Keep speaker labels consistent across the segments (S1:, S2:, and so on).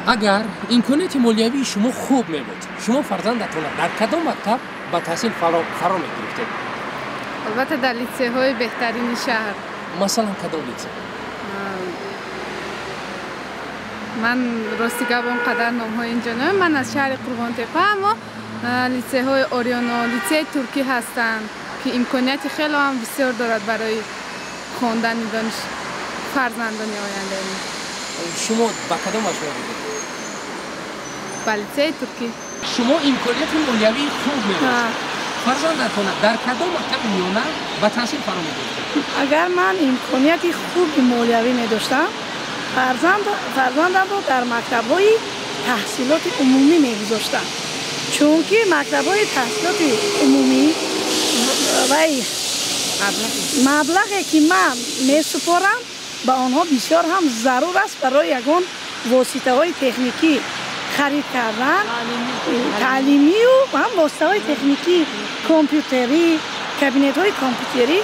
S1: Агар имконияти молиявии шумо хуб мебуд, шумо фарзандатонро дар кадом мактаб ба таҳсил фаро мегирифтед?
S2: Албатта, дар литсейҳои беҳтарини шаҳр.
S1: Масалан, кадом литсей?
S2: Ман рости гап он қадар номҳои инҷо намедонам. Ман аз шаҳри Қурғонтеппа, аммо литсейҳои Ориёно, литсеи туркӣ ҳастанд, ки имконияти хеле ҳам бисёр дорад барои хондани дониш фарзандони ояндаи мо.
S1: Шумо ба кадомаш мебудед?
S2: Ба литсеи туркӣ.
S1: Шумо имконияти молиявии хуб мебошед, фарзандатона дар кадом мактаби миёна ба таҳсил фаро мегирифтед?
S3: Агар ман имконияти хуби молиявӣ медоштам, фарзандамро дар мактабҳои таҳсилоти умумӣ мегузоштам, чунки мактабҳои таҳсилоти умумӣ вай маблағе, ки ман месупорам, ба онҳо бисёр ҳам зарур аст барои ягон воситаҳои техникӣ харид кардан, таълимию ҳам воситаҳои техникӣ, компютерӣ, кабинетҳои компютерӣ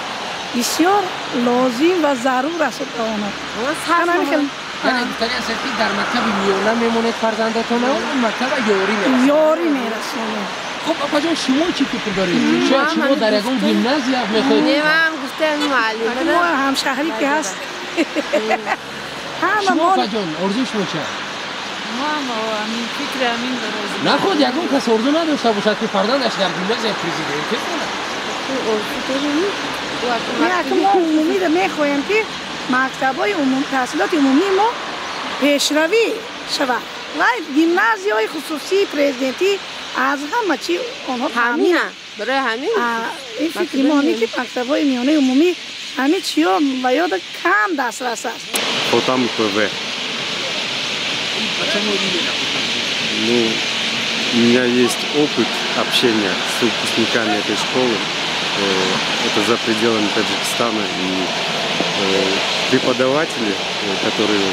S3: бисёр лозим ва зарур аст ба онҳо.
S1: Яъне гуфтани ҳастед, ки дар мактаби миёна мемонед фарзандатонро, мактаба ёрӣ мерасонад?
S3: Ёрӣ мерасонад.
S1: Хуб, апаҷон, шумо чӣ фикр доред? Шояд шумо дар ягон гимназия мехоҳед?
S4: Не, ман гуфтам муаллим.
S3: Мо ҳамшаҳрӣ ки ҳаст.
S1: Шумо, апаҷон, орзуи шумо чи аст?
S5: Фикри ҳамин дорам.
S1: Наход ягон кас орзу надошта бошад, ки фарзандаш дар гимназияи президентӣ хонад?
S3: Мо умумиро мехоҳем, ки мактабҳои таҳсилоти умумии мо пешравӣ шавад ва гимназияҳои хусусии президентӣ аз ҳама чи онҳо
S4: таъмин. Барои ҳамин
S3: ин фикри мо ҳамин, ки мактабҳои миёнаи умумӣ ҳамин чиё ба ёда кам дастрас аст.
S6: Хотам ПВ.
S1: Почему именно?
S6: Ну, у меня есть опыт общения с выпускниками этой школы. Это за пределами Таджикистана. И преподаватели, которые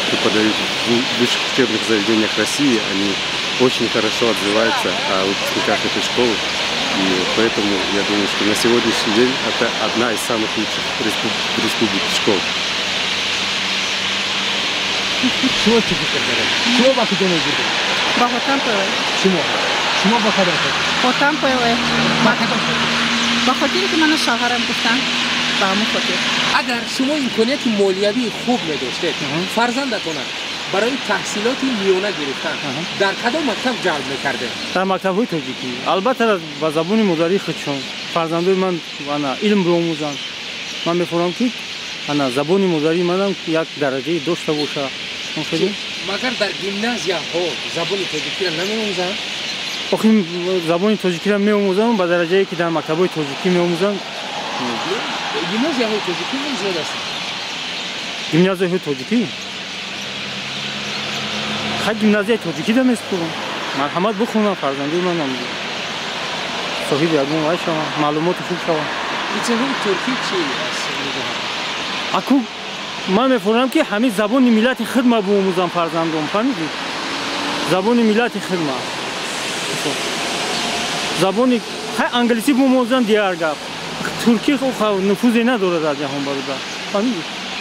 S6: преподают в высших учебных заведениях России, они очень хорошо отзываются о выпускниках этой школы. И поэтому я думаю, что на сегодняшний день это одна из самых лучших в республике школ.
S1: Шумо чӣ фикр доред? Шумо ба куҷо мебурдед?
S5: Ба Хотам ПВ.
S1: Шумо ба кадом?
S5: Хотам ПВ.
S1: Ба кадом?
S5: Ба хотире ки мана шавҳарам гуфтанд, ба ҳамон хотир.
S1: Агар шумо имконияти молиявии хуб медоштед, фарзандатона барои таҳсилоти миёна гирифтан дар кадом мактаб ҷалб мекардед?
S7: Дар мактабҳои тоҷикӣ, албатта, ба забони модарии худшон. Фарзандои ман ана илм биомӯзанд, ман мефурам, ки ана забони модарии манам як дараҷае дошта боша.
S1: Магар дар гимназияҳо забони тоҷикиро намеомӯзанд?
S7: Охи, забони тоҷикиро меомӯзанд ба дараҷае, ки дар мактабҳои тоҷикӣ меомӯзанд.
S1: Гимназияҳои тоҷикӣ ҳам зиёд ҳастанд.
S7: Гимназияҳои тоҷикӣ, хай, гимназияи тоҷикӣ да месупорам, марҳамат, бихонам, фарзандои манам соҳиби ягон вай шаванд, маълумоти хуб шаванд.
S1: Лицейҳои туркӣ чи аз нигоҳ?
S7: Аку, ман мефурам, ки ҳамин забони миллати худма биомӯзам фарзандом, фаҳмидӣ? Забони миллати худма. Забони хай англисӣ биомӯзам, дигар гап, туркӣ нуфузе надорад дар ҷаҳон, бародар, фаҳмидӣ?